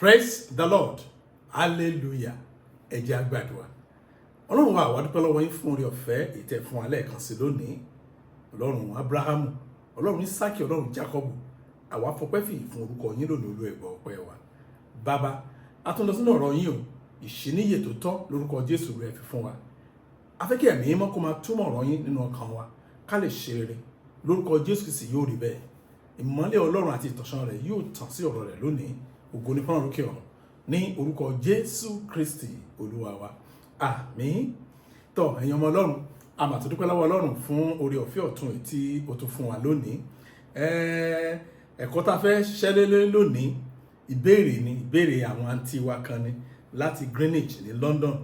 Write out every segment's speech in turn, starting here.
Praise the Lord. Hallelujah. Ẹ jẹ́ á gbàdúrà. Ọlọ́run wa, àwa dúpẹ́ lọ́wọ́ yín fún oore ọ̀fẹ́ tẹ́ ẹ fún wa lẹ́ẹ̀kan sí lónìí. Ọlọ́run Abrahamu, Ọlọ́run Isaki, Ọlọ́run Jacobu, àwa fọpẹ́ fìyìn fún orúkọ yín lónìí. Olú ẹ̀gbọ́ ọpẹ́ wa. Bàbá, a tún lọ sínú ọ̀rọ̀ yín o. Ìṣíníyè tó tọ́, lórúkọ Jésù rẹ̀, fi fún wa. A fẹ́ kí Ẹ̀mí Mímọ́ kó máa túmọ̀ ọ̀rọ̀ yín nínú ọkàn wa, ká lè ṣe rere. Lórúkọ Jésù Kristi, yóò rí bẹ́ẹ̀. Ìmọ́lẹ̀ Ọlọ́run àti ìtànṣán rẹ̀ yóò tàn sí ọ̀rọ̀ rẹ̀ lónìí. Ògo ní fọ́nrán lókè ọ̀run, ní orúkọ Jésù Kristi Olúwa wa, àmín. Tọ́, ẹ̀yin ọmọ Ọlọ́run, a mà tún dúpẹ́ lọ́wọ́ Ọlọ́run fún oore ọ̀fẹ́ ọ̀tun tí ó tún fún wa lónìí. Ẹ̀kọ́ tá a fẹ́ ṣiṣẹ́ lé lónìí, ìbéèrè ni. Ìbéèrè àwọn àǹtí wa kan ni láti Greenwich ní London.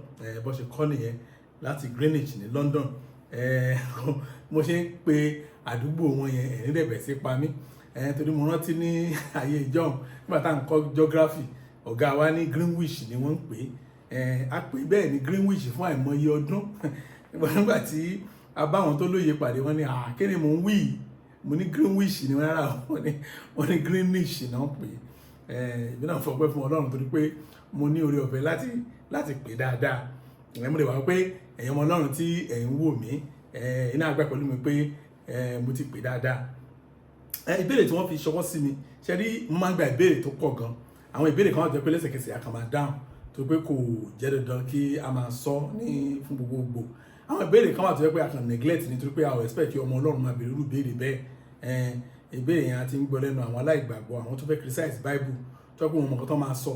Bó ṣe kọ́ nìyẹn, láti Greenwich ní London. Mo ṣe ń pe àdúgbò wọn yẹn, ẹ̀rín dẹ̀ bẹ̀rẹ̀ sí pa mí, torí mo rántí ní ayé ìjọ́un, nígbà tá à ń kọ́ geography, ọ̀gá wa ní Greenwich ni wọ́n ń pè é. A pè bẹ́ẹ̀ ní Greenwich fún àìmọye ọdún. Nígbà tí a bá àwọn tó lóye pàdé, wọ́n ní, "À, kí ni mò ń wí yìí?" Mo ní Greenwich ni wọ́n rárá, wọ́n ní Greenwich náà pè é. Ìbí náà fọpẹ́ fún Ọlọ́run torí pé mo ní oore ọ̀fẹ́ láti pè dáadáa. Ẹ̀ mo lè wá pé ẹ̀yin ọmọ Ọlọ́run tí ẹ̀ ń wò mí, iná àgbà pẹ̀lú mi pé mo ti pè dáadáa. Ìbéèrè tí wọ́n fi ṣọwọ́ sí mi, ṣe rí, mo máa ń gba ìbéèrè tó pọ̀ gan. Àwọn ìbéèrè kan wà tó jẹ́ pé lẹ́sẹ̀kẹsẹ̀ a kàn máa dáhùn, tó pé kò jẹ́ dandan kí a máa sọ ní fún gbogbogbò. Àwọn ìbéèrè kan wà tó jẹ́ pé a kàn neglect, nítorí pé a ò expect kí ọmọ Ọlọ́run máa béèrè irú ìbéèrè bẹ́ẹ̀. Ìbéèrè yẹn a ti ń gbọ́ lẹ́nu àwọn aláìgbàgbọ́, àwọn tó fẹ́ criticize Bible, tó pé wọn mọ̀ nǹkan tó máa sọ.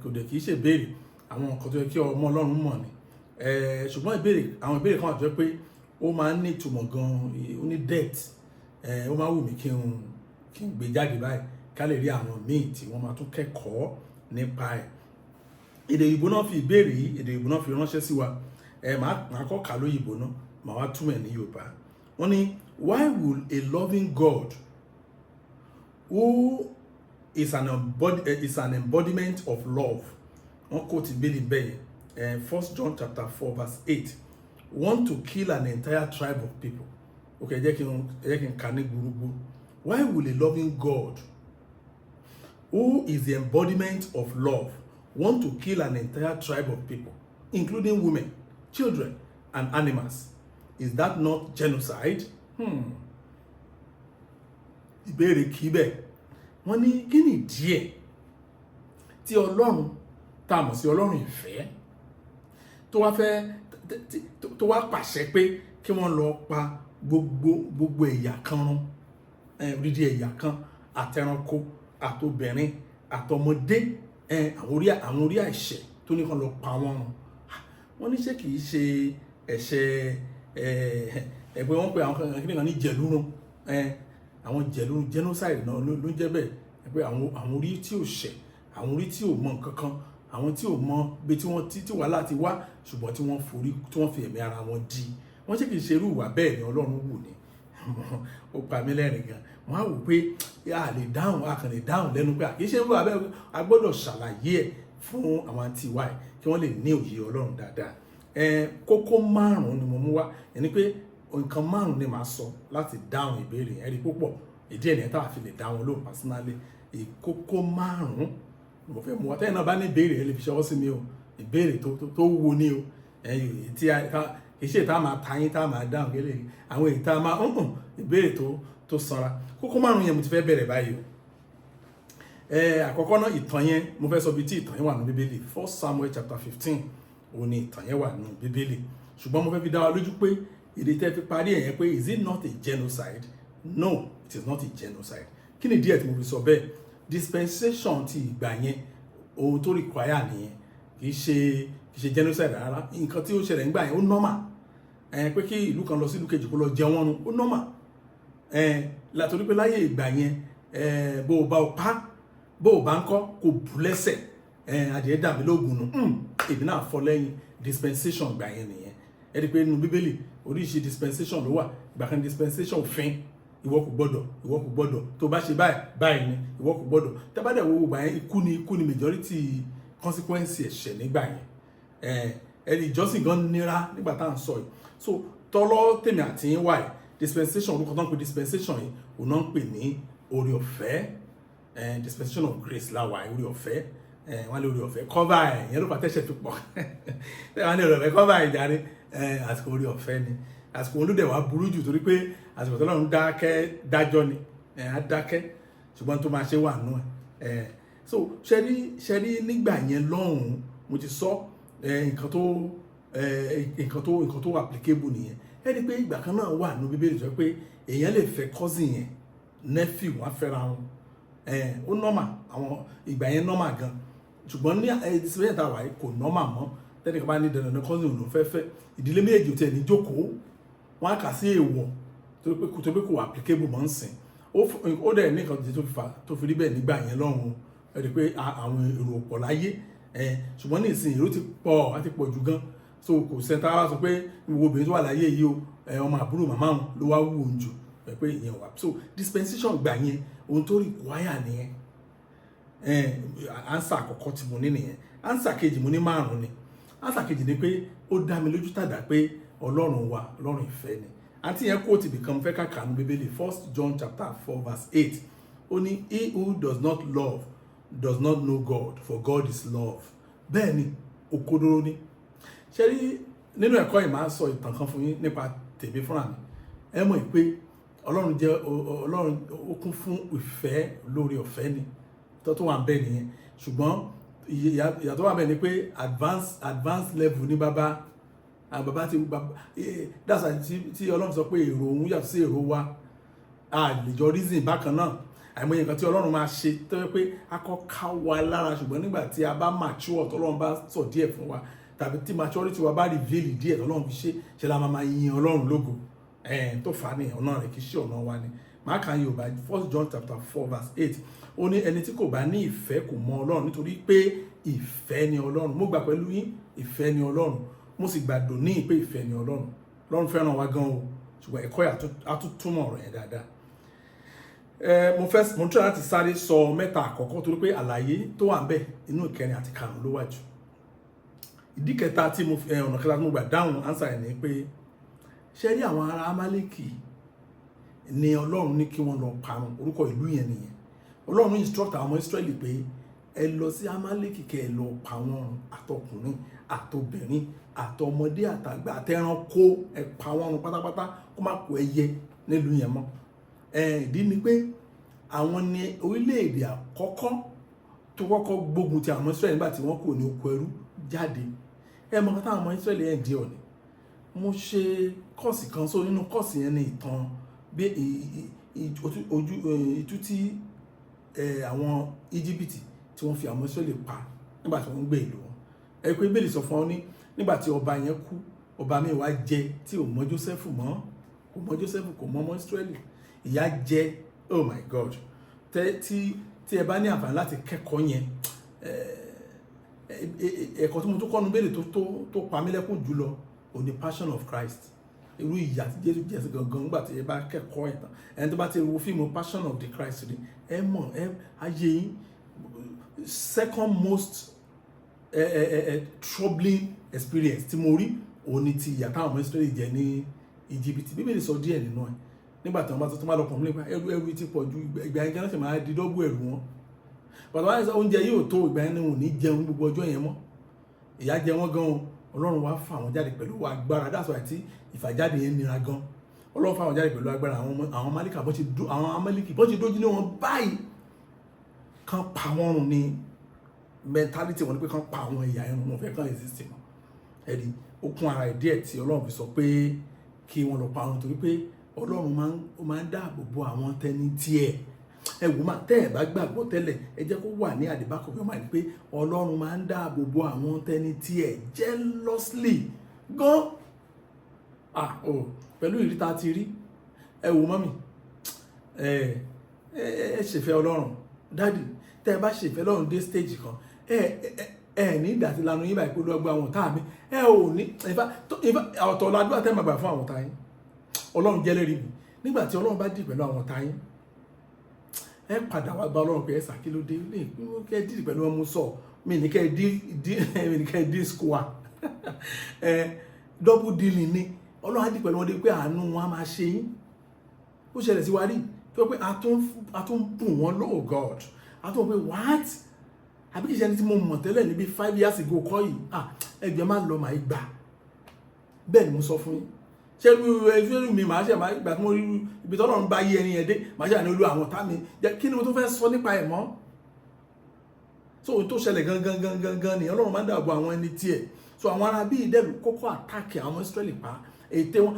Kò dẹ̀ kì í ṣe ìbéèrè àwọn nǹkan tó yẹ kí ọmọ Ọlọ́run mọ̀ ni. Ṣùgbọ́n àwọn ìbéèrè kan wà tó jẹ́ pé ó máa ń ní ìtumọ̀ gan, ó ní depth. Ó máa wù mí kí n gbé jáde báyìí, ká lè rí àwọn míì tí wọ́n máa tún kẹ́kọ̀ọ́ nípa ẹ̀. Èdè òyìnbó náà fi ìbéèrè yìí, èdè òyìnbó náà fi ránṣẹ́ sí wa. Ẹ máa kọ́ kà lóyìnbó náà, màá wá túmọ̀ ẹ̀ ní Yorùbá. Wọ́n ní, "Why will a loving God who is an embodiment of love," wọ́n kó ti bíbélì bẹ́ẹ̀ yẹn, First John chapter 4 verse 8, "want to kill an entire tribe of people?" Okay, ẹ jẹ́ kí n kà ní gbúrúgbú. "Why will a loving God who is the embodiment of love want to kill an entire tribe of people, including women, children and animals? Is that not genocide?" Ìbéèrè kì í bẹ́ẹ̀. Wọ́n ní kí ni díẹ̀ tí Ọlọ́run tá a mọ̀ sí Ọlọ́run ìfẹ́ tó wá fẹ́ tó wá pàṣẹ pé kí wọ́n lọ pa gbogbo ẹ̀yà kan run, odidi ẹ̀yà kan, àtẹranko, àtobìnrin, àtọmọdé, àwọn orí àìṣẹ̀, tó ní kán lọ pa wọ́n run? Wọ́n ní ṣé kìí ṣe ẹ̀ṣẹ̀ ẹ̀pẹ́ wọ́n pe àwọn kan kí ní jẹ̀lúrun, àwọn jẹ̀lúrun, genocide náà ló ń jẹ́ bẹ́ẹ̀, pé àwọn orí tí ò ṣẹ̀, àwọn orí tí ò mọ nǹkan kan, àwọn tí ò mọ bí tí wọ́n tí wàhálà ti wá, ṣùgbọ́n tí wọ́n forí, tí wọ́n fi ẹ̀mí ara wọn di wọ́n, ṣé kìí ṣe irú ìwà bẹ́ẹ̀ ni Ọlọ́run wù ní? Ó pa mí lẹ́rìn gan. Wọ́n á wò pé a lè dáhùn, a kàn lè dáhùn lẹ́nu pé kì í ṣe irú ìwà bẹ́ẹ̀. A gbọ́dọ̀ ṣàlàyé ẹ̀ fún àwọn àǹtí wa ẹ̀ kí wọ́n lè ní òye Ọlọ́run dáadáa. Kókó márùn-ún ni mo mú wá, ẹni pé nǹkan márùn-ún ni màá sọ láti dáhùn ìbéèrè yẹn. Rí púpọ̀ ìdí ẹ̀ nìyẹn tá a fi lè dá wọn lóhùn personally. Ìkókó márùn-ún mo fẹ́ mú wa. Tẹ́yìn náà bá ní ìbéèrè, ẹ lè fi ṣọwọ́ sí mi o. Ìbéèrè tó wúwo ní o. Ẹ̀yìn tí kì í ṣe tá a máa ta yín, tá a máa dáhùn kélé àwọn èyí tá a máa ń ìbéèrè tó sanra. Kókó márùn-ún yẹn, mo ti fẹ́ bẹ̀rẹ̀ báyìí o. Àkọ́kọ́ náà, ìtàn yẹn, mo fẹ́ sọ bí tí ìtàn yẹn wà ní Bíbélì. First Samuel chapter 15 òun ni ìtàn yẹn wà ní Bíbélì. Ṣùgbọ́n mo fẹ́ fi dá wa lójú pé èdè tẹ́ fi parí ẹ̀yẹn pé, "Is it not a genocide?" No, it is not a genocide. Kí ni díẹ̀ tí mo fi sọ bẹ́ẹ̀? Dispensation ti ìgbà yẹn, ohun tó require nìyẹn. Kì í ṣe genocide rárá. Nǹkan tí ó ṣẹlẹ̀ nígbà yẹn, ó normal pé kí ìlú kan lọ sí ìlú kejì, kó lọ jẹ wọ́n run, ó normal látòrí pé láyé ìgbà yẹn, bó o bá o pa, bó o bá ń kọ́ kò bù lẹ́sẹ̀, adìẹ dàbí lóògùn nù, èmi náà fọ́ lẹ́yìn. Dispensation ìgbà yẹn nìyẹn. Ẹ rí i pé nínú Bíbélì, oríṣi dispensation ló wà. Ìgbà kan, dispensation òfin, ìwọ kò gbọ́dọ̀, ìwọ kò gbọ́dọ̀, tó bá ṣe báyìí báyìí ni, ìwọ kò gbọ́dọ̀. Tẹ́ bá dẹ̀ wo ìgbà yẹn, ikú ni majority consequence ẹ̀ṣẹ̀ nígbà yẹn. Ẹni ìjọsìn gan nira nígbà tá à ń sọ yìí. So tọ́lọ́ tèmi àti yín wà yìí, dispensation, orúkọ tó ń pè dispensation yìí, òun náà ń pè ní oore ọ̀fẹ́. Dispensation of grace la wà, oore ọ̀fẹ́. Wọ́n lé orí ọ̀fẹ́ cover ẹ̀, ìyẹn ló fà tẹ́ṣẹ̀ fi pọ̀. Wọ́n lé orí ọ̀fẹ́ cover ẹ̀ jáde. Àsìkò orí ọ̀fẹ́ ni àsìkò olódẹ̀ wa burú jù, torí pé àsìkò tó lọ́run dákẹ́ dájọ́ ni. Á dákẹ́, ṣùgbọ́n tó máa ṣe wà nù ẹ̀. So ṣẹ́rí nígbà yẹn lọ́hùn-ún, mo ti sọ nǹkan tó applicable nìyẹn. Ẹ rí i pé ìgbà kan náà wà ní Bíbélì sọ pé èèyàn lè fẹ́ cousin yẹn, nephew, wọn fẹ́ra wọn. Ó normal, àwọn ìgbà yẹn normal gan, ṣùgbọ́n ní ìsìlẹ̀ tá a wà yìí, kò normal mọ́. Tẹ́nìkan bá ní dandan ní cousin òun ló fẹ́ fẹ́, ìdílé méjèèjì ò tiẹ̀ ní jókòó, wọn á kà sí èèwọ̀, torí pé kò applicable mọ́ ń sìn. Ó dẹ̀ ní nǹkan tó fi fà tó fi rí bẹ́ẹ̀ nígbà yẹn lọ́hùn. Ẹ rí i pé àwọn èrò pọ̀ láyé, ṣùgbọ́n ní ìsìn èrò ti pọ̀, á ti pọ̀ jù gan. So kò sẹ́ńtà wá sọ pé gbogbo obìnrin tó wà láyé yìí o, ọmọ àbúrò màmá òun ló wá wù òun jù ẹ, pé ìyẹn wà. So dispensation gbà yẹn, ohun tó require nìyẹn. Answer àkọ́kọ́ tí mo ní nìyẹn. Answer kejì, mo ní márùn ni. Answer kejì ni pé ó dá mi lójú tàdá pé Ọlọ́run wa, Ọlọ́run ìfẹ́ ni. Àǹtí yẹn quote ibì kan, fẹ́ ká nínú Bíbélì, 1 John chapter 4 verse 8. Ó ní, "He who does not love does not know God, for God is love." Bẹ́ẹ̀ ni, òkodoro ni. Ṣé rí, nínú ẹ̀kọ́ yìí, máa sọ ìtàn kan fún yín nípa tèmi fúnra mi. Ẹ mọ̀ pé Ọlọ́run jẹ́ Ọlọ́run, ó kún fún ìfẹ́, lórí ọ̀fẹ́ ni tó wà bẹ́ẹ̀ nìyẹn. Ṣùgbọ́n ìyàtọ̀ wà bẹ́ẹ̀ ni pé advance level ní bàbá, àwọn bàbá ti that's why tí Ọlọ́run sọ pé èrò òun yàtọ̀ sí èrò wa, a lè jọ reason bákan náà. Àìmọye nǹkan tí Ọlọ́run máa ṣe tó yẹ pé a kọ́ ká wa lára, ṣùgbọ́n nígbà tí a bá mature, tọ́lọ́run bá sọ díẹ̀ fún wa, tàbí tí maturity wa bá reveal díẹ̀ tọ́lọ́run fi ṣe ṣe la máa yin Ọlọ́run lógo. Tó fà á ní ọ̀nà rẹ̀, kì í ṣe ọ̀nà wa ni. Màá kà Yorùbá, 1 John chapter 4 verse 8. Ó ní, "Ẹni tí kò bá ní ìfẹ́ kò mọ Ọlọ́run, nítorí pé ìfẹ́ ni Ọlọ́run." Mo gbà pẹ̀lú yín, ìfẹ́ ni Ọlọ́run. Mo sì gbàdùn ní pé ìfẹ́ ni Ọlọ́run. Ọlọ́run fẹ́ràn wa gan o, ṣùgbọ́n ẹ̀kọ́ yà á tún túmọ̀ ọ̀rọ̀ yẹn dáadáa. Mo fẹ́, mo ń try láti sáré sọ mẹ́ta àkọ́kọ́, torí pé àlàyé tó wà ń bẹ̀, inú ìkẹrin àti karùn-ún ló wà jù. Ìdí kẹta tí mo ọ̀nà kẹta tí mo gbà dáhùn answer ẹ̀ ní pé, ṣé rí, àwọn ará Amálẹ́kì ni Ọlọ́run ní kí wọ́n lọ parun. Orúkọ ìlú yẹn nìyẹn. Ọlọ́run instruct àwọn ọmọ Ísírẹ́lì pé ẹ lọ sí Amálẹ́kì, kẹ́ ẹ lọ pa wọ́n run, àtọkùnrin, àtobìnrin, àtọmọdé, àtàgbà, àtẹranko, ẹ pa wọ́n run pátápátá, kó má kó ẹyẹ nílùú yẹn mọ́. Ìdí ni pé àwọn ní orílẹ̀-èdè àkọ́kọ́ tó kọ́kọ́ gbógun ti àwọn ọmọ Ísírẹ́lì nígbà tí wọ́n kúrò ní oko ẹrú jáde. Ẹ mọ̀ kí táwọn ọmọ Ísírẹ́lì ẹ̀ di ọ̀nì. Mo ṣe course kan, so nínú course yẹn ní ìtàn bí ojú ìtú tí àwọn Íjíbítì tí wọ́n fi àwọn Ísírẹ́lì pa nígbà tí wọ́n ń gbé ìlú wọn. Ẹ pé Bíbélì sọ fún ọ ní nígbà tí ọba yẹn kú, ọba míì wá jẹ tí ò mọ Jósẹ́fù mọ́, kò mọ Jósẹ́fù, kò mọ ọmọ Ísírẹ́lì. Ìyà jẹ, oh my God. Tẹ tí ẹ bá ní àǹfààní láti kẹ́kọ̀ọ́ yẹn, ẹ̀kọ́ tí mo tún kọ́nu béèrè tó pa mí lẹ́kùn jùlọ òní, Passion of Christ, irú ìyà tí Jésù jẹ sí gangan. Nígbà tí ẹ bá kẹ́kọ̀ọ́ ẹ̀ tán, ẹni tó bá ti wo fíìmù Passion of the Christ rí, ẹ mọ̀ ẹ ayé yín. Second most troubling experience tí mo rí òní ti ìyà táwọn ọmọ Ísírẹ́lì jẹ ní Íjíbítì. Bíbélì sọ díẹ̀ nínú ẹ̀ nígbà tí wọ́n bá tó máa lọ kàn nípa ẹrù, ẹrù ti pọ̀ ju. Ìgbà yẹn gan ṣe máa di double ẹrù wọn. Bàtà wáyé sọ oúnjẹ yóò tó, ìgbà yẹn ni wọn ò ní jẹun gbogbo ọjọ́ yẹn mọ́. Ìyà jẹ wọ́n gan. Ọlọ́run wá fà wọ́n jáde pẹ̀lú agbára. That's why tí ìfàjáde yẹn nira gan. Ọlọ́run fà wọ́n jáde pẹ̀lú agbára. Àwọn Amálíkà bọ́ ti dó, àwọn Amálíkì bọ́ ti dójú ní wọn báyìí, kán pa wọ́n run ní mentality wọn ni pé kán pa àwọn ẹ̀yà ẹ̀rùn wọn fẹ́ kán exist mọ́. Ẹ̀rí ó kún ara ẹ̀ díẹ̀ tí Ọlọ́run fi sọ pé kí wọ́n lọ pa wọn, torí pé Ọlọ́run máa ń dáàbò bo àwọn tẹni tiẹ̀. Ẹ wò má, tẹ́ ẹ̀ bá gbàgbọ́ tẹ́lẹ̀, ẹ jẹ́ kó wà ní at the back of your mind pé Ọlọ́run máa ń dáàbò bo àwọn tẹni tiẹ̀ jealously gan. Ah oh, pẹ̀lú ìrí tá a ti rí, ẹ wò mọ́mì, ẹ ẹ ẹ ṣèfẹ́ Ọlọ́run. Daddy, tẹ́ ẹ bá ṣèfẹ́ Ọlọ́run dé stage kan, ẹ ẹ ẹ ní ìdá tí lanu yín báyìí pé olúwa àwọn ọ̀tá mi. Ẹ ò ní ọ̀tọ̀ làdúrà tẹ́ máa gbà fún àwọn ọ̀tá yín. Ọlọ́run jẹ́lẹ́rìí mi, nígbà tí Ọlọ́run bá dì pẹ̀lú àwọn ọ̀tá yín, ẹ padà wá bá Ọlọ́run pé ẹ sà, kí ló dé ní kẹ́ ẹ dì pẹ̀lú ọmọ sọ mi ní kẹ́ ẹ dí dí mi ní kẹ́ ẹ dí square ẹ, double dealing ni. Ọlọ́run á dì pẹ̀lú wọn dé pé àánú wọn á máa ṣe yín. Ó ṣẹlẹ̀ sí wa rí tó pé a tún bù wọ́n lóò. God, a tún pé what Àbí kìí ṣe ẹni tí mo mọ̀ tẹ́lẹ̀ níbi 5 years ago kọ́ yìí? Ah, ẹgbẹ́ má lọ, màá gbà. Bẹ́ẹ̀ ni mo sọ fún yín. Ṣé irú mi màá ṣe máa gbà tí mo rí ibi tọ́lọ́run bá yí ẹni yẹn dé, màá ṣe àní olú àwọn ọ̀tá mi jẹ́. Kí ni mo tún fẹ́ sọ nípa ẹ̀ mọ́? So ohun tó ṣẹlẹ̀ gangan gangan gangan ni, Ọlọ́run máa ń dàbò àwọn ẹni tiẹ̀. So àwọn ará bíi dẹ́rù kókó attack àwọn ọmọ Ísírẹ́lì pa ète wọn.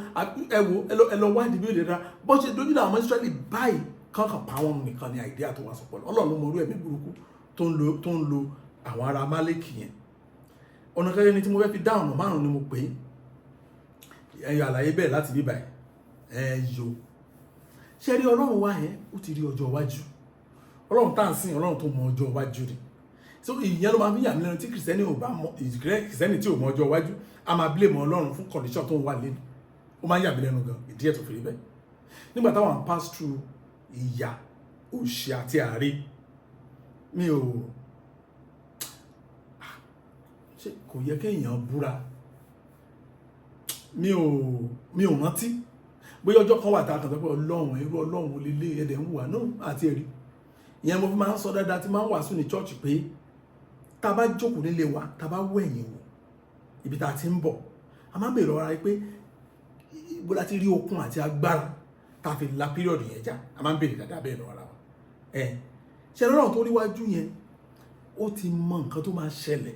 Ẹ wo, ẹ lọ wádìí bí ó lè ra bó ṣe dojú àwọn ọmọ Ísírẹ́lì báyìí, kankan pa wọn nìkan ni idea tó wá sọpọ̀. Ọlọ́run ló mọ orú ẹ̀mí burúkú tó ń lo àwọn ará Amálẹ́kì yẹn. Ọ̀nà kẹrin ni tí mo fẹ́ fi dá, ọ̀nà márùn-ún ni mo pè é. Ẹyọ àlàyé bẹ́ẹ̀ láti bíbà ẹ yo. Ṣe rí Ọlọ́run wá yẹn, ó ti rí ọjọ́ iwájú. Ọlọ́run tá à ń sìn, Ọlọ́run tó mọ ọjọ́ iwájú ni. So ìyẹn ló máa fi yà mí lẹ́nu tí Kìrìsìtẹ́nì ò bá mọ, Kìrìsìtẹ́nì tí ò mọ ọjọ́ iwájú, a máa blame Ọlọ́run fún condition tó ń wà lẹ́nu. Ó máa ń yà mí lẹ́nu gan. Ìdí ẹ̀ tó fi rí bẹ́ẹ̀, nígbà táwọn pass through ìyà, òṣì àti àárẹ̀, mi ò ṣe, kò yẹ kéèyàn búra. Mi ò rántí bóyá ọjọ́ kan wà tá a kàn sọ pé, "Ọlọ́run, irú Ọlọ́run olélé ẹ̀dẹ̀ ń wà náà àti ẹ̀rí ìyẹn." Mo fi máa ń sọ dáadáa tí máa ń wàásù ní church pé tá a bá jókòó nílé wa, tá a bá wọ ẹ̀yìn wò ibi tá a ti ń bọ̀, a máa ń bèèrè ọ̀rọ̀ pé ibo la ti rí okun àti agbára tá a fi la period yẹn já. A máa ń bèèrè dáadáa bẹ́ẹ̀ lọ́wọ́ ara wa. Ẹ̀ ṣe lọ́rọ̀ tó ríwájú yẹn, ó ti mọ nǹkan tó máa ṣẹlẹ̀.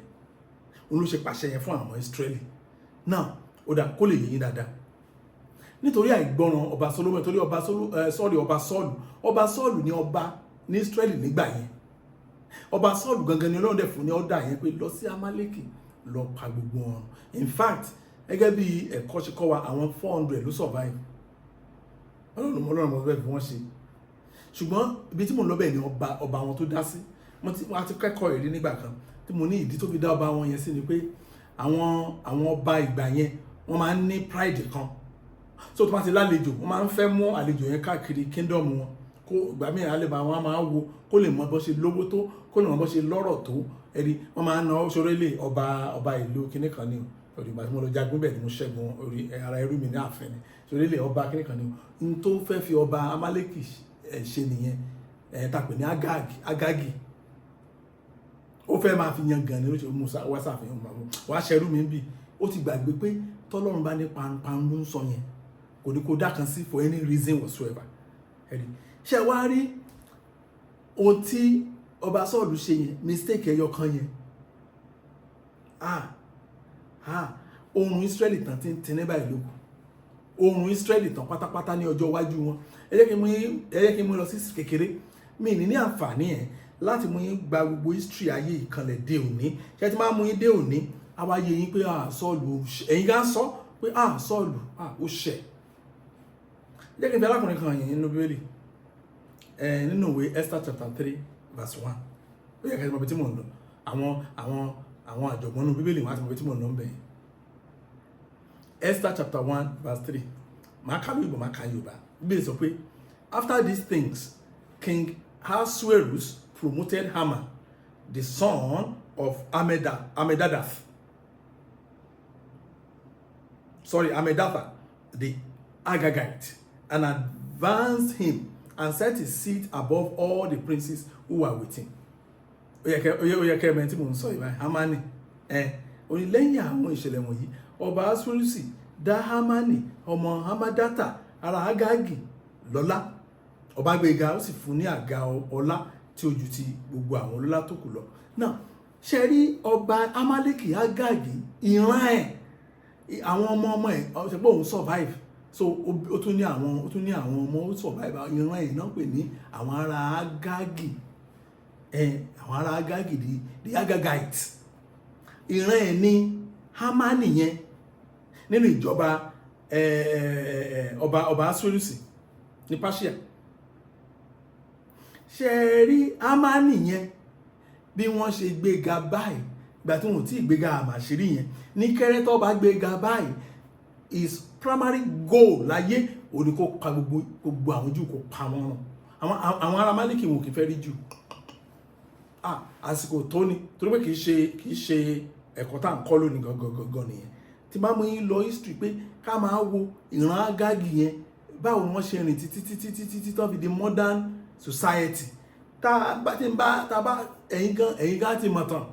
Òun ló ṣe pàṣẹ yẹn fún àwọn Ísírẹ́lì náà. Ó dà kó lè yé yín dáadáa. Nítorí àìgbọràn ọba Solomon, torí ọba Solo ẹ sọrí ọba Sọ́ọ̀lù. Ọba Sọ́ọ̀lù ní ọba ní Ísírẹ́lì nígbà yẹn. Ọba Sọ́ọ̀lù gangan ni Ọlọ́run dẹ̀ fún ní ọ̀dà yẹn pé lọ sí Amálẹ́kì, lọ pa gbogbo wọn. In fact, gẹ́gẹ́ bí ẹ̀kọ́ ṣe kọ́ wa, àwọn 400 ló survive. Ọlọ́run mọ̀ bẹ́ẹ̀ fi wọ́n ṣe. Ṣùgbọ́n ibi tí mò ń lọ bẹ́ẹ̀ ni ọba wọn tó dá sí. Mo ti wọ́n ti kẹ́kọ̀ọ́ ìrí nígbà kan tí mo ní ìdí tó fi dá ọba wọn yẹn sí ni pé àwọn ọba ìgbà yẹn, wọ́n máa ń ní pride kan. So tó bá ti lálejò, wọ́n máa ń fẹ́ mú àlejò yẹn káàkiri kingdom wọn, kó ìgbà míì alẹ́ bá wọn máa wo, kó lè mọ bó ṣe lówó tó, kó lè mọ bó ṣe lọ́rọ̀ tó. Ẹ̀rí wọ́n máa ń ná ṣoré lè ọba ìlú kinní kan ní o. Orí ìgbà tí mo lọ jagun bẹ́ẹ̀ ni mo ṣẹ́gun orí ara irú mi ní ààfin ni ṣoré lè ọba kinní kan ní o. N tó fẹ́ fi ọba Amálẹ́kì ṣe nìyẹn, ẹ̀ ta pè ní Agagi. Ó fẹ́ máa fi yan gan ni. Ó ṣe Musa wá ṣàfihàn wá ṣẹrú mi bì. Ó ti gbàgbé pé tọ́lọ́run bá ní parun ló ń sọ yẹn, kò ní kó dá kan sí for any reason whatsoever. Ẹ̀rí ṣe wá rí ohun tí ọba Sọ́ọ̀lù ṣe yẹn, mistake ẹyọ kan yẹn, ah ah, oorun Ísírẹ́lì tán ti ń tin ní báyìí lóko, oorun Ísírẹ́lì tán pátápátá ní ọjọ́ iwájú wọn. Ẹ jẹ́ kí n mú lọ sí kékeré mi ní àǹfààní ẹ̀ láti mú yín gba gbogbo history ayé ìkànlẹ̀ dé òní. Ṣé tí máa mú yín dé òní, á wá yé yín pé ah, Sọ́ọ̀lù, ẹ̀yin gá sọ pé ah, Sọ́ọ̀lù, ah, ó ṣẹ̀. Jẹ́ kí n fi arákùnrin kan yìí nínú Bíbélì, nínú ìwé Esther chapter 3 verse 1. Ó yẹ kí ẹ mọ ibi tí mò ń lọ. Àwọn àjọ̀gbọ́n nínú Bíbélì, wọn á ti mọ ibi tí mò ń lọ ń bẹ̀ yẹn. Esther chapter 1 verse 3. Màá kà lóyìnbó, màá kà Yorùbá. Bíbélì sọ pé, "After these things, King Ahasuerus promoted Haman, the son of Amedadath, sorry, Hammedatha the Agagite, and advanced him and set his seat above all the princes who were with him." Ó yẹ kẹ́ ẹ tí mò ń sọ ìbáyìí, Hamani ẹ ó ní lẹ́yìn àwọn ìṣẹ̀lẹ̀ wọ̀nyí, ọba Asuerusi dá Hamani ọmọ Hamadata ará Agagi lọ́lá. Ọba gbéga, ó sì fún ní àga ọlá tí ó ju ti gbogbo àwọn ọlọ́lá tó kù lọ. Náà ṣe rí ọba Amaleki Agagi, ìran ẹ̀, àwọn ọmọ ọmọ ẹ̀ ṣe pé òun survive. So ó tún ní àwọn ọmọ, ó survive. Ìran ẹ̀ náà pè ní àwọn ará Agagi ẹ, àwọn ará Agagi, the Agagites. Ìran ẹ̀ ní Hamani yẹn nínú ìjọba ọba Asuerusi ní Persia. Ṣe rí Hamani yẹn, bí wọ́n ṣe gbéga báyìí, ìgbà tí wọn ò tí ì gbéga àmàṣírí yẹn ní kẹ́rẹ́ tó bá gbéga báyìí, his primary goal láyé òun ni kó pa gbogbo àwọn Júù, kó pa wọ́n run. Àwọn ará Málíkì, wọn kì í fẹ́ rí Júù. Ah, àsìkò tó ni, torí pé kì í ṣe ẹ̀kọ́ tá à ń kọ́ lónìí gangan gangan nìyẹn. Tí bá mú yín lọ history pé ká máa wo ìran Ágágì yẹn, báwo ni wọ́n ṣe rìn títí títí títí títí tó fi di modern society. Tá a bá ti ń bá tá a bá ẹ̀yin gan ti mọ̀ tán,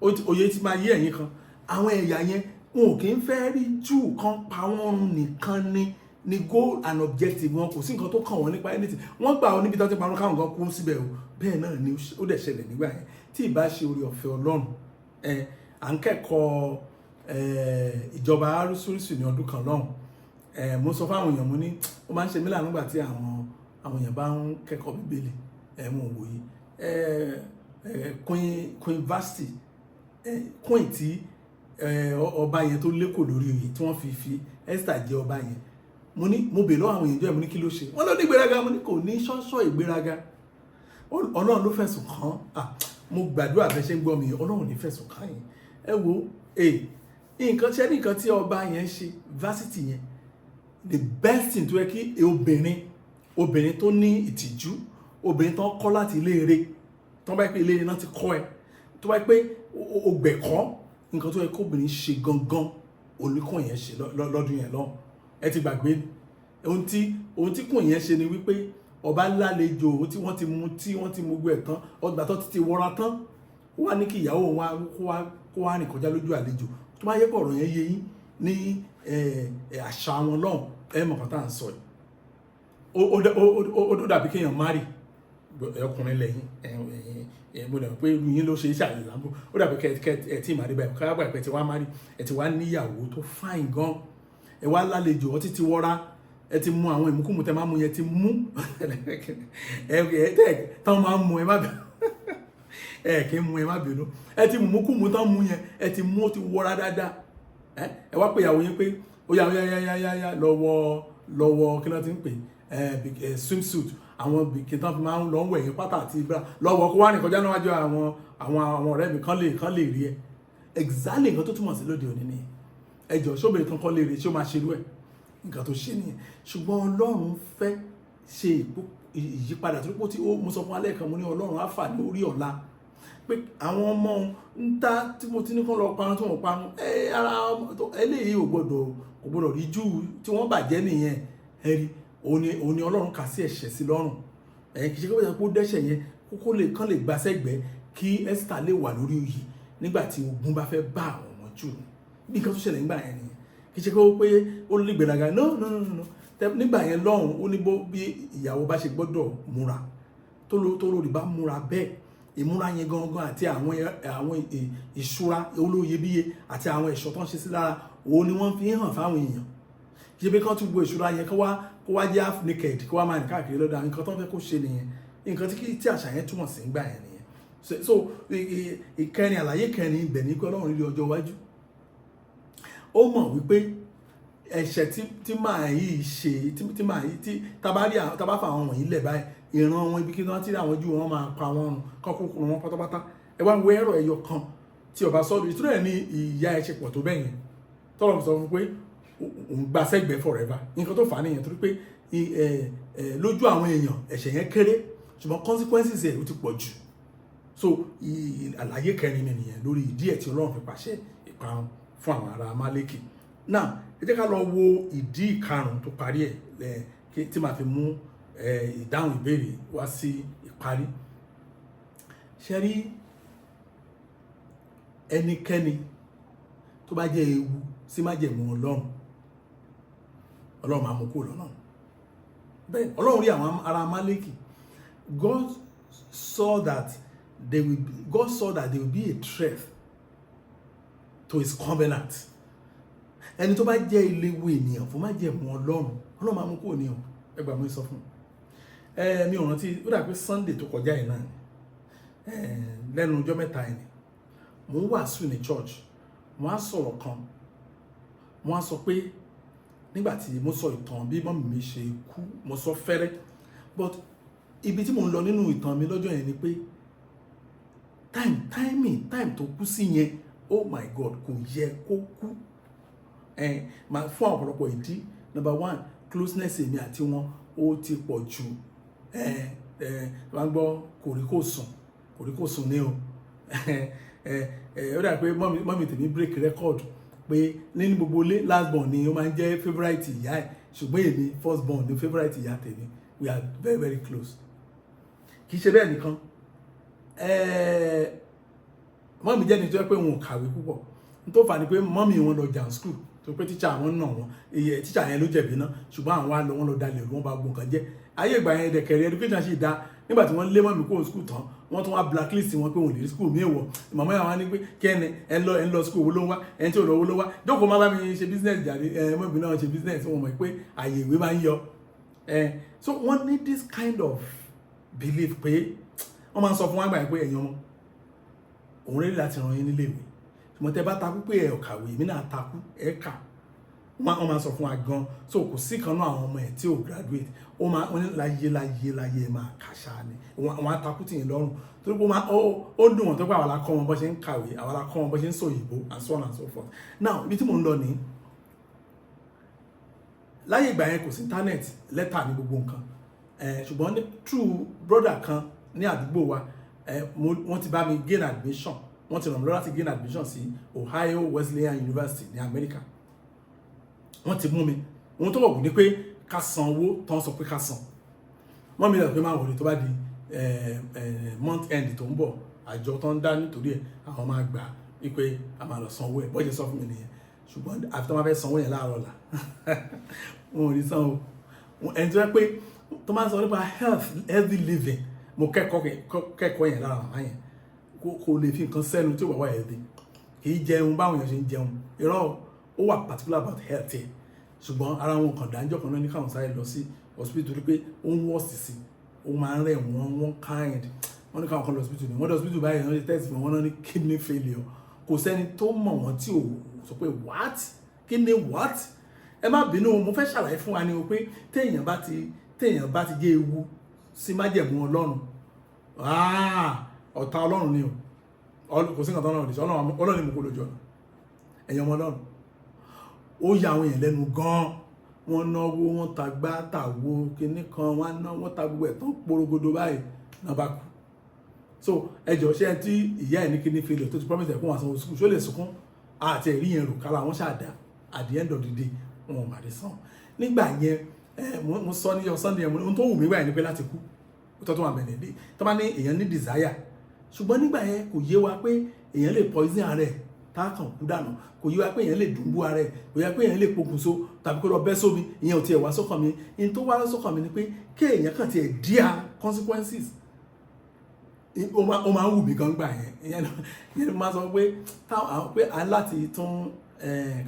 òye ti máa yé ẹ̀yin kan. Àwọn ẹ̀yà yẹn, wọn ò kì í fẹ́ rí Júù kan pa wọ́n run nìkan ni goal and objective wọn. Kò sí nǹkan tó kàn wọ́n nípa anything. Wọ́n gbà ọ́ níbi tó ti parun, káwọn kan kú síbẹ̀ o. Bẹ́ẹ̀ náà ni ó dẹ̀ ṣẹlẹ̀ nígbà yẹn. Tí ìbá ṣe oore ọ̀fẹ́ Ọlọ́run, ẹ à ń kẹ́kọ̀ọ́ ìjọba arúsúrísù ní ọdún kan lọ́hùn. Mo sọ fáwọn èèyàn, mo ní ó máa ń ṣe mí láàánú nígbà tí àwọn èèyàn bá ń kẹ́kọ̀ọ́ Bíbélì. Mo wòye ẹ ẹ Queen Vasti, queen tí ọba yẹn tó lékò lórí oyè tí wọ́n fi Esther jẹ ọba yẹn. Mo ní mo bèèrè lọ́wọ́ àwọn èèyàn jọ ẹ̀, mo ní kí ló ṣe? Wọ́n ló ní ìgbéraga. Mo ní kò ní ṣọ́ṣọ́ ìgbéraga. Ọlọ́run ló fẹ̀sùn kàn án. Mo gbàdúrà, bẹ́ẹ̀ ṣe ń gbọ́ mi, Ọlọ́run ní fẹ̀sùn kàn yín. Ẹ wo nǹkan ṣẹ́ ní nǹkan tí ọba yẹn ṣe, Vasti yẹn, the best thing tó yẹ kí obìnrin tó ní ìtìjú, obìnrin tó ń kọ́ láti ilé eré, tó bá yẹ pé ilé eré náà ti kọ́ ẹ, tó bá yẹ pé o gbẹ̀kọ́, nǹkan tó yẹ kó obìnrin ṣe gangan oníkùn yẹn ṣe lọ́dún yẹn lọ́hùn. Ẹ ti gbàgbé ohun tí kùn yẹn ṣe ni wípé ọba lálejò tí wọ́n ti mú, tí wọ́n ti mú gbé ẹ̀ tán, ọgbà tó ti wọra tán, ó wá ní kí ìyàwó wa kó wá rìn kọjá lójú àlejò. Tó bá yẹ kó ọ̀rọ̀ yẹn yé yín ní àṣà wọn lọ́hùn, ẹ mọ̀ kàn tá à ń sọ yìí. Ó dàbí kéèyàn marry, ọkùnrin lẹ́yìn, mo dẹ̀ pé irú yín ló ṣe é ṣàlè lábò. Ó dàbí kẹ ẹ tí marry báyìí, ká gbà pé ẹ ti wá marry, ẹ ti wá níyàwó tó fine gan, ẹ wá lálejò, ọtí ti wọra, ẹ ti mú àwọn ìmúkùmù tẹ máa mú yẹn, ti mú ẹ ẹ tẹ tán máa ń mú, ẹ má bínú, ẹ kì í mú, ẹ má bínú, ẹ ti mú kùmù tán mú yẹn, ẹ ti mú, ó ti wọra dáadáa. Ẹ wá pé ìyàwó yín pé ó yá, ó yá, yá, yá, yá, yá, lọ́wọ́ lọ́wọ́, kí ló ti ń pè ẹ, swimsuit, àwọn bikini tán fi máa ń lọ ń wẹ̀ yẹn, pátá àti bra lọ́wọ́, kó wá rìn kọjá níwájú àwọn ọ̀rẹ́ mi kán lè rí ẹ. Exactly nǹkan tó túmọ̀ sí lóde òní nìyẹn. Ẹ jọ, sóbìnrin kan kọ́ lè rí, ṣé ó máa ṣerú ẹ̀? Nǹkan tó ṣe nìyẹn. Ṣùgbọ́n Ọlọ́run fẹ́ ṣe ìyípadà tó pọ̀ tí ó mo sọ fún alẹ́ kan. Mo ní Ọlọ́run á fà ní orí ọ̀la pé àwọn ọmọ ń ta tí mo ti ní kán lọ parun, tí wọ́n parun ẹ ara eléyìí ò gbọ́dọ̀, kò gbọ́dọ̀ rí jù tí wọ́n bàjẹ́ nìyẹn. Ẹ rí, òun ni Ọlọ́run kà sí ẹ̀ṣẹ̀ sí lọ́rùn. Ẹ kì í ṣe pé kó dẹ́ṣẹ̀ yẹn kó lè kán lè gba sẹ́gbẹ̀ẹ́ kí Esther lè wà lórí oyè nígbà tí ogun bá fẹ́ bá àwọn ọmọ Júù. Bí nǹkan tó ṣẹlẹ̀ nígbà yẹn nìyẹn. Kì í ṣe pé ó lè gbéraga. No, no, no, no. Nígbà yẹn lọ́hùn, ó ní bó bí ìyàwó bá ṣe gbọ́dọ̀ múra, tó lórí bá múra bẹ́ẹ̀, ìmúra yẹn gangan àti àwọn ìṣúra olóyebíye àti àwọn ẹ̀ṣọ́ tó ń ṣe sí lára, òun ni wọ́n fi ń hàn fáwọn èèyàn. Kì í ṣe pé kán tún gbọ́ ìṣúra yẹn kó wá jẹ́ half naked, kó wá máa rìn káàkiri lọ́dọ̀ àwọn. Nǹkan tó ń fẹ́ kó ṣe nìyẹn. Nǹkan tí àṣà yẹn túmọ̀ sí nígbà yẹn nìyẹn. So ìkẹrin, àlàyé kẹrin ibẹ̀ ní pé Ọlọ́run rí ọjọ́ iwájú. Ó mọ̀ wípé ẹ̀ṣẹ̀ tí màá yìí ṣe, tí màá yìí tí tábà rí, tábà fà àwọn wọ̀nyí lẹ̀ báyìí, ìran wọn, ibi kí wọ́n ti rí àwọn Júù, wọn máa pa wọn run, kán kúkú wọn pátápátá. Ẹ wá wo ẹ̀rọ ẹyọ kan tí ọba sọ́ọ̀lù ìtura ẹ̀ ní ìyá ẹ ṣe pọ̀ tó bẹ́ẹ̀ yẹn, tọ́lọ̀ sọ fún pé òun gba sẹ́gbẹ̀ẹ́ forever. Nǹkan tó fà á nìyẹn, torí pé lójú àwọn èèyàn ẹ̀ṣẹ̀ yẹn kéré, ṣùgbọ́n consequences ẹ̀ ó ti pọ̀ jù. So àlàyé kẹrin mi nìyẹn lórí ìdí ẹ̀ tí Ọlọ́run fi pàṣẹ ìparun fún àwọn ará Amálékì. Now, ẹ jẹ́ ká lọ wo ìdí ìkarùn tó parí ẹ̀ tí màá fi mú ìdáhùn ìbéèrè wá sí ìparí. Ṣe rí, ẹnikẹ́ni tó bá jẹ́ ewu sí májẹ̀mú Ọlọ́run, Ọlọ́run máa mú kúrò lọ́nà. Bẹ́ẹ̀ Ọlọ́run rí àwọn ará Amálékì. God saw that there will be a threat to his covenant. Ẹni tó bá jẹ́ eléwu ènìyàn fún májẹ̀mú Ọlọ́run, Ọlọ́run máa mú kúrò ní o. Ẹ gbà mí sọ fún ẹ, mi ò rántí, ó dà pé Sunday tó kọjá yìí náà, ẹ lẹ́nu ọjọ́ 3 yìí ni mò ń wàásù ní church. Mo á sọ̀rọ̀ kan, mo á sọ pé nígbà tí mo sọ ìtàn bí mummy mi ṣe kú, mo sọ fẹ́rẹ́, but ibi tí mo ń lọ nínú ìtàn mi lọ́jọ́ yẹn ni pé timing, time tó kú sí yẹn, oh my God, kò yẹ kó kú. Ẹ máa fún ọ̀pọ̀lọpọ̀ ìdí. Number one, closeness èmi àti wọn ó ti pọ̀ jù. Ẹ ẹ wọ́n gbọ́ kòríkòsùn, kòríkòsùn ní o. Ẹ ẹ ó dà pé mummy tèmi break record pé nínú gbogbo ilé, last born ni ó máa ń jẹ́ favourite ìyá ẹ̀, ṣùgbọ́n èmi, first born ni favourite ìyá tèmi. We are very, very close. Kì í ṣe bẹ́ẹ̀ nìkan. Mummy jẹ́ ní tó yẹ pé wọn ò kàwé púpọ̀. N tó fà ní pé mummy wọn lọ jà school, tó pé tíṣà wọn nà wọn, iye tíṣà yẹn ló jẹ̀bi náà, ṣùgbọ́n àwọn á lọ, wọn lọ dalẹ̀, wọn bá gbọ́n kan jẹ́. Ayé ìgbà yẹn dẹ̀kẹ̀rẹ̀, education sì dá. Nígbà tí wọ́n lé mummy kúrò school tán, wọ́n tún wá blacklist wọn pé wọn ò lè rí school míì wọ̀. Màmá yàrá ní pé kẹ́ni ẹ lọ, ẹ ń lọ school, owó ló ń wá, ẹ ń tí ò lọ, owó ló ń wá, jókòó, má bá mi ṣe business jàre. Ẹ mọ̀ náà ṣe business, wọn mọ̀ pé àyè ìwé máa ń yọ ẹ. So wọ́n ní this kind of belief pé wọ́n máa ń sọ fún wa gbà yẹn pé ẹ̀yin ọmọ, òun rẹ́rì láti ràn yín nílé ìwé, ṣùgbọ́n tẹ bá takú pé ẹ ò kàwé, èmi náà takú ẹ kà. Wọ́n máa sọ fún wa gan. So kò sí kan náà àwọn ọmọ ẹ̀ tí ò graduate. Ó máa wọ́n ní láyé láyé láyé, ẹ máa kàṣà ni. Wọ́n á takú tì yín lọ́rùn torí pé ó dùn wọ́n tó pé àwa la kọ́ wọn bó ṣe ń kàwé, àwa la kọ́ wọn bó ṣe ń sọ òyìnbó, and so on and so forth. Now, ibi tí mò ń lọ nìyí. Láyé ìgbà yẹn, kò sí internet, lẹ́tà ní gbogbo nǹkan. Ṣùgbọ́n ní through brother kan ní àdúgbò wa, wọ́n ti bá mi gain admission, wọ́n ti ràn mí lọ́wọ́ láti gain admission sí Ohio Wesleyan University ní Amẹ́ríkà. Wọ́n ti mú mi. Ohun tó wọ̀ wù ní pé ká san owó tán, sọ pé ká san. Wọ́n mi lọ pé máa wọlé, tó bá di month end tó ń bọ̀, àjọ tó ń dá nítorí ẹ̀, àwọn máa gbà wípé a máa lọ san owó ẹ̀. Bọ́jẹ̀ sọ fún mi nìyẹn. Ṣùgbọ́n àfi tó máa fẹ́ sanwó yẹn láàárọ̀ ọ̀la, wọn ò ní san o. Ẹni tó yẹ pé tó máa ń sọ nípa health, healthy living, mo kẹ́kọ̀ọ́ yẹn lára màmá yẹn. Kò lè fi nǹkan sẹ́nu tí ó wà wá healthy. Kì í jẹun báwọn èèyàn ṣe ń jẹun. Irọ́, ó wà particular about health yẹn. Ṣùgbọ́n ara wọn kàn dáńjọ́ kan náà ní káwọn sáré lọ sí hospital torí pé ó ń worse sí, ó máa ń rẹ̀ wọ́n one kind. Wọ́n ní káwọn kan lọ hospital ni wọ́n dé hospital báyìí, wọ́n ṣe test fún wọn náà ní kidney failure. Kò sẹ́ni tó mọ̀ wọ́n tí ò sọ pé, "What? Kidney what?" Ẹ má bínú, mo fẹ́ ṣàlàyé fún wa ni o pé téèyàn bá ti jẹ́ ewu sí májẹ̀mú Ọlọ́run, ọ̀tá Ọlọ́run ni o. Kò sí nǹkan tó Ọlọ́run lè ṣe. Ọlọ́run ni mo kó lójú ọ̀nà. Ẹ̀yin ọmọ Ọlọ́run, ó ya àwọn èèyàn lẹ́nu gan-an. Wọ́n náwó, wọ́n ta gbá tàwo kinní kan, wọ́n ná, wọ́n ta gbogbo ẹ̀ tán porogodo báyìí náà bá kú. So ẹjọ́, ṣé ẹ tí ìyá ẹ̀ ní kidney failure tó ti promise ẹ̀ kó wọn sanwó school, ṣó lè sunkún àti ẹ̀rí yẹn rò kálá wọn ṣàdá? At the end of the day, wọn ò mà dé san. Nígbà yẹn, mo sọ ní Sunday yẹn, ohun tó wù mí gbà yẹn ni pé láti kú tó tó wà bẹ̀rẹ̀ dé tó bá ní èèyàn ní desire. Ṣùgbọ́n nígbà yẹn, kò yé wa pé èèyàn lè poison ara ẹ̀ tá a kàn kú dànù. Kò yé wa pé èèyàn lè dùnbú ara ẹ̀. Kò yé wa pé èèyàn lè pokùnso tàbí kó lọ bẹ́ sómi. Ìyẹn ò tiẹ̀ wá sọ́kàn mi. Ìyẹn tó wá sọ́kàn mi ni pé kí èèyàn kàn tiẹ̀ díà consequences. Ó máa ń wù mí gan gbà yẹn. Ìyẹn ló máa sọ pé táwọn pé a láti tún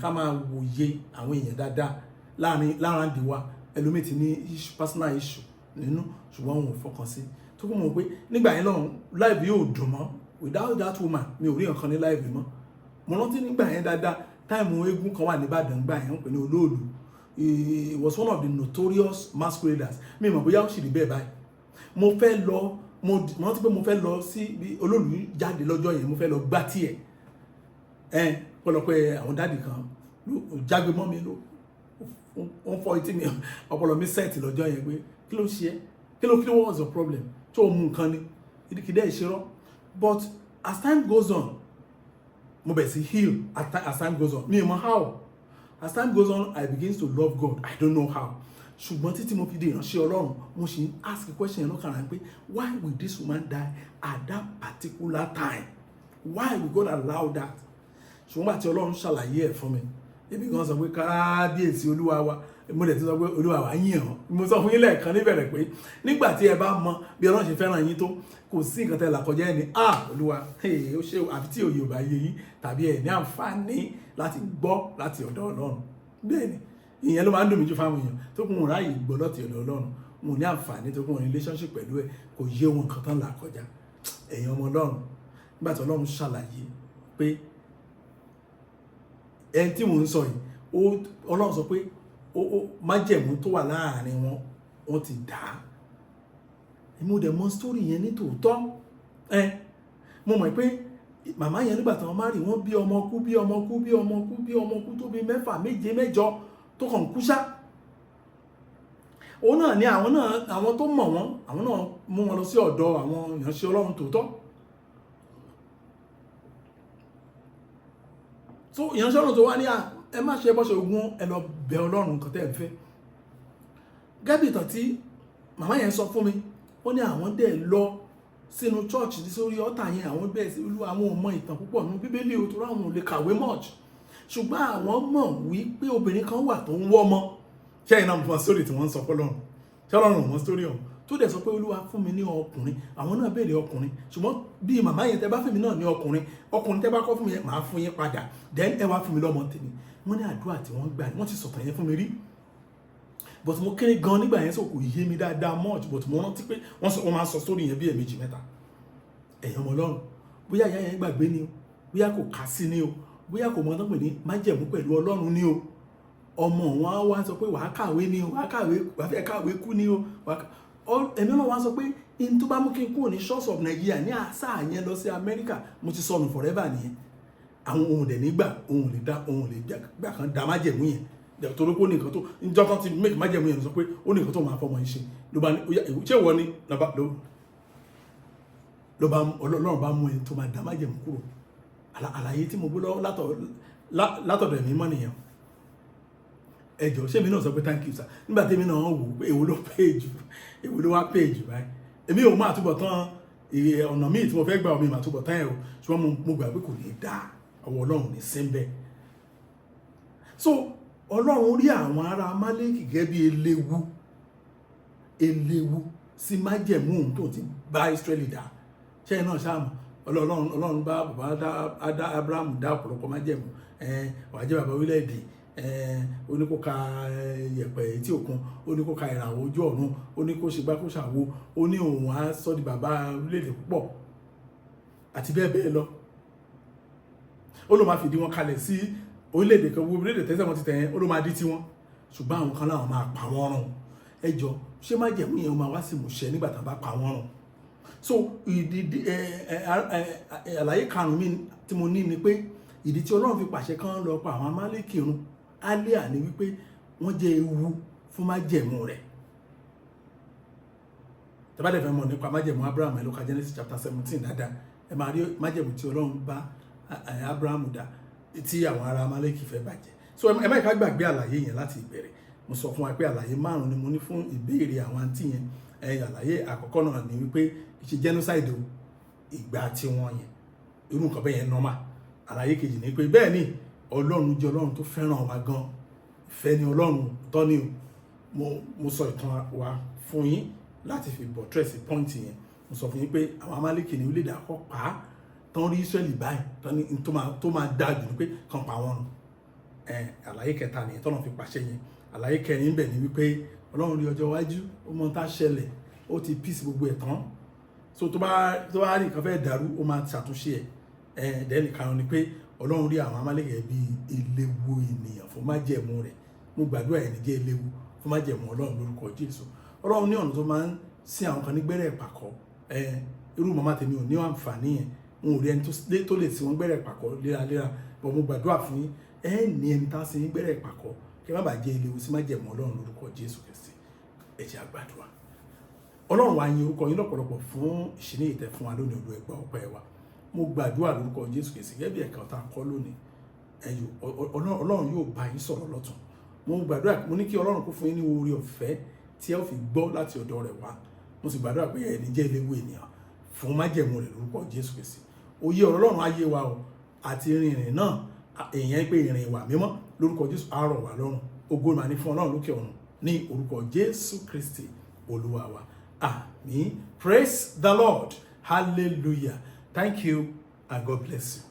ká máa wòye àwọn èèyàn dáadáa láàrin láàrin wa. Ẹlòmíì ti ní personal issue nínú, ṣùgbọ́n òun ò fọkàn sí tó kún mọ̀ pé nígbà yẹn lọ́hùn, life yóò dùn mọ́. Without that woman, mi ò rí nǹkan ní life mọ́. Mo rántí nígbà yẹn dáadáa, time eégún kan wà nìbàdàn gbà yẹn, wọ́n pè ní Olóòlù. He was one of the notorious masqueraders. Mi mọ̀ bóyá ó sì rí bẹ́ẹ̀ báyìí. Mo fẹ́ lọ, mo rántí pé mo fẹ́ lọ sí bí Olóòlù jáde lọ́jọ́ yẹn, mo fẹ́ lọ gbá tiẹ̀ ẹ pọ̀lọpọ̀. Àwọn daddy kan ló jágbe mọ́ mi, ló wọ́n fọ́ etí mi. Ọpọlọ mi set lọ́jọ́ yẹn pé kí ló ṣe é, kí ló, what was your problem? Tó o mú nǹkan ni kìdí ìṣerọ́. But as time goes on, mo bẹ̀ sí heal. As time goes on, mi ò mọ̀ how. As time goes on, I begin to love God. I don't know how. Ṣùgbọ́n títí mo fi di ìránṣẹ́ Ọlọ́run, mo ṣì ń ask a question yẹn lọ́kàn rẹ̀ pé why will this woman die at that particular time? Why will God allow that? Ṣùgbọ́n àti Ọlọ́run ṣàlàyé ẹ̀ fún mi, èmi gan sọ pé kábíyèsí Olúwa wa. Mo dẹ̀ ti sọ pé Olúwa wa yìn ọ́. Mo sọ fún yín lẹ́ẹ̀kan níbẹ̀rẹ̀ pé nígbà tí ẹ bá mọ bí Ọlọ́run ṣe fẹ́ràn yín tó, kò sí nǹkan tẹ́ là kọjá ẹ̀ ní ah, Olúwa, ó ṣe. Àfi tí òye ò bá yé yín tàbí ẹ̀ ní àǹfààní láti gbọ́ láti ọ̀dọ̀ Ọlọ́run. Bẹ́ẹ̀ ni, ìyẹn ló máa ń dùn mí jù fáwọn èèyàn tó kún wọn ráàyè gbọ́ láti ọ̀dọ̀ Ọlọ́run. Wọn ò ní àǹfààní tó kún wọn relationship pẹ̀lú ẹ̀, kò yé wọn nǹkan tán là kọjá. Ẹ̀yin ọmọ Ọlọ́run, nígbà tí Ọlọ́run ṣàlàyé pé ẹni tí mò ń sọ yìí, Ọlọ́run sọ pé ó májẹ̀mú tó wà láàrin wọn, wọ́n ti dà á. Mo dẹ̀ mọ story yẹn ní tòótọ́. Ẹ mo mọ̀ pé màmá yẹn, nígbà tí wọ́n má rí, wọ́n bí ọmọ kú, bí ọmọ kú, bí ọmọ kú, bí ọmọ kú, tó bí mẹ́fà, méje, mẹ́jọ, tó kàn kú ṣá. Òun náà ni àwọn náà, àwọn tó mọ̀ wọ́n, àwọn náà mú wọn lọ sí ọ̀dọ̀ àwọn ìránṣẹ́ Ọlọ́run tòótọ́. So ìránṣẹ́ Ọlọ́run tó wá ní à, ẹ má ṣe bọ́ṣe ogun, ẹ lọ bẹ Ọlọ́run nǹkan tẹ́ ẹ fẹ́. Gẹ́bí ìtàn tí màmá yẹn sọ fún mi, Wọ́n ní àwọn dẹ̀ lọ sínú church sórí altar yẹn. Àwọn bẹ́ẹ̀ sí Olúwa, àwọn ò mọ ìtàn púpọ̀ nínú Bíbélì o, torí àwọn ò lè kàwé much, ṣùgbọ́n àwọn mọ̀ wípé obìnrin kan wà tó ń wọ́mọ. Ṣé ìnáwó fún story tí wọ́n ń sọ fọlọ́run? Ṣé Ọlọ́run ò mọ story ọ̀hún tó dẹ̀ sọ pé, "Olúwa, fún mi ní ọkùnrin"? Àwọn náà béèrè ọkùnrin, ṣùgbọ́n bí màmá yẹn, tẹ bá fún mi náà ní ọkùnrin, ọkùnrin tẹ bá kọ́ fún mi yẹn, màá fún yín padà, then ẹ wá fún mi lọ́mọ tèmi. Wọ́n ní àdúrà tí wọ́n gbà, wọ́n ti sọ̀tàn yẹn fún mi rí, but mo kéré gan nígbà yẹn, so kò yé mi dáadáa much, but mo rántí pé wọ́n sọ, wọ́n máa ń sọ story yẹn bí ẹ̀ẹ̀mejì mẹ́ta. Ẹ̀yin ọmọ Ọlọ́run, bóyá ìyá yẹn gbàgbé ni o, bóyá kò kà sí ni o, bóyá kò mọ tán pè ní májẹ̀mú pẹ̀lú Ọlọ́run ni o, ọmọ wọn á wá sọ pé wàá kàwé ni o, wàá kàwé, wàá fẹ́ kàwé kú ni o, ẹ̀mí náà wá sọ pé in tó bá mú kí n kúrò ní shores of Nigeria ní àṣà yẹn lọ sí Amẹ́ríkà, mo ti sọnù forever nìyẹn. Àwọn ohun dẹ̀ nígbà ohun lè dá, ohun lè gbà kan dá májẹ̀mú yẹn, torí pé ó ní nǹkan tó njọ́ kan ti make májẹ̀mú yẹn, sọ pé ó ní nǹkan tó máa fọmọ yìí ṣe. Ló bá ní ṣé ìwọ ni ló bá Ọlọ́run bá mú ẹni tó máa dá májẹ̀mú kúrò. Àlàyé tí mo gbé lọ́wọ́ látọ̀dọ̀ ẹ̀mí mọ́ nìyẹn. Ẹ jọ̀ọ́, ṣé èmi náà sọ pé thank you sir nígbà tí èmi náà wò pé èwo ló pay jù, èwo ló wá pay jù báyìí? Èmi ò máa túbọ̀ tán ọ̀nà míì tí mo fẹ́ gbà, omi màá túbọ̀ tán ẹ̀ o, ṣùgbọ́n mo gbà pé kò ní dáa, ọwọ́ Ọlọ́run ní sí ń bẹ́. So Ọlọ́run rí àwọn ará Amálẹ́kì gẹ́gẹ́ bí eléwu, eléwu sí májẹ̀mú òun tó ti bá Ísírẹ́lì dá. Ṣẹ́yìn náà ṣáàmù Ọlọ́run bá bàbá dá Abraham dá ọ̀pọ̀lọpọ̀ májẹ̀mú. Wàá jẹ́ bàbá orílẹ̀-èdè, ó ní kó ka yẹ̀pẹ̀ etí òkun, ó ní kó ka ìràwọ̀ ojú ọ̀run, ó ní kó ṣe gbá kó ṣàwo, ó ní òun á sọ di bàbá orílẹ̀-èdè púpọ̀ àti bẹ́ẹ̀ bẹ́ẹ̀ lọ. Ó ló máa fìdí wọn kalẹ̀ sí orílẹ̀-èdè kan, wo orílẹ̀-èdè tẹ́sẹ̀ wọn ti tẹ̀ yẹn, ó ló máa dí tiwọn, ṣùgbọ́n àwọn kan láwọn máa pa wọ́n run. Ẹ jọ, ṣé májẹ̀mú yẹn máa wá sí ìmúṣẹ nígbà tá a bá pa wọ́n run? So ìdí ẹ ẹ ẹ àlàyé karùn-ún mi tí mo ní ni pé ìdí tí Ọlọ́run fi pàṣẹ kán lọ pa àwọn Amálẹ́kì run alẹ́ ní wípé wọ́n jẹ́ ewu fún májẹ̀mú rẹ̀. Tẹ́ bá dẹ̀ fẹ́ mọ̀ nípa májẹ̀mú Abraham, ẹ lọ ka Genesis chapter 17 dáadáa, ẹ máa rí májẹ̀mú tí Ọlọ́run bá Abraham dá tí àwọn ará Amálẹ́kì fẹ́ bàjẹ́. So ẹ má ká gbàgbé àlàyé yẹn láti ìbẹ̀rẹ̀. Mo sọ fún wa pé àlàyé márùn ni mo ní fún ìbéèrè àwọn àǹtí yẹn. Àlàyé àkọ́kọ́ náà ni wípé kì í ṣe genocide o, ìgbà tí wọ́n yẹn, irú nǹkan bẹ́ẹ̀ yẹn normal. Àlàyé kejì ni pé bẹ́ẹ̀ ni, Ọlọ́run jẹ́ Ọlọ́run tó fẹ́ràn wa gan, ìfẹ́ ni Ọlọ́run tọ́ ni o. Mo sọ ìtàn wa fún yín láti fi buttress point yẹn. Mo sọ fún yín pé àwọn Amálẹ́kì ní orílẹ̀-èdè àkọ́ pa á tán rí Ísírẹ́lì báyìí tán ní tó máa dáa jù ní pé kàn pa wọ́n run. Àlàyé kẹta nìyẹn tọ́nà fi pàṣẹ yẹn. Àlàyé kẹrin bẹ̀ ni wípé Ọlọ́run rí ọjọ́ iwájú, ó mọ tá ṣẹlẹ̀, ó ti peace gbogbo ẹ̀ tán, so tó bá rí nǹkan fẹ́ dàrú, ó máa ṣàtúnṣe ẹ̀. Dẹ́nì karùn-ún ni pé Ọlọ́run rí àwọn Amálẹ́kì bíi eléwu ènìyàn fún májẹ̀mú rẹ̀. Mo gbàdúrà, ẹni jẹ́ eléwu fún májẹ̀mú Ọlọ́run lórúkọ Jésù. Ọlọ́run ní ọ̀nà tó máa ń sin àwọn kan ní gbẹ́rẹ́ ìpàkọ́. Irú màmá tèmi ò ní àǹfààní yẹn, n ò rí ẹni tó lè sin wọn gbẹ́rẹ́ ìpàkọ́ léraléra, but mo gbàdúrà fún yín, ẹ ní ẹni tá sin gbẹ́rẹ́ ìpàkọ́, kí ẹ má bàa jẹ́ eléwu sí májẹ̀mú Ọlọ́run lórúkọ Jésù Kristi. Ẹ jẹ́ a gbàdúrà. Ọlọ́run wa, yin orúkọ yín lọ́pọ̀lọpọ̀ fún ìṣíní ìtẹ́ fún wa lónìí. Olú ẹgbà ọpẹ́ wa. Mo gbàdúrà lórúkọ Jésù Kristi, gẹ́gẹ́ bí ẹ̀ka ọ̀tá kọ́ lónìí, ẹ̀yọ́ Ọlọ́run yóò bá yín sọ̀rọ̀ lọ́tun. Mo gbàdúrà, mo ní kí Ọlọ́run kó fún yín ní oore ọ̀fẹ́ tí ẹ ó fi gbọ́ láti ọ̀dọ̀ rẹ̀ wá. Mo sì gbàdúrà pé ẹni jẹ́ eléwu ènìyàn fún májẹ̀mú rẹ̀ lórúkọ Jésù Kristi. Òye ọ̀rọ̀ Ọlọ́run á yé wa o, àti ìrìn náà èèyàn pé ìrìn ìwà mímọ́ lórúkọ Jésù á rọ̀ wá lọ́rùn. Ògo mà ní fún Ọlọ́run lókè ọ̀run ní orúkọ Jésù Kristi Olúwa wa. Àmín. Praise the Lord. Hallelujah. Thank you and God bless you.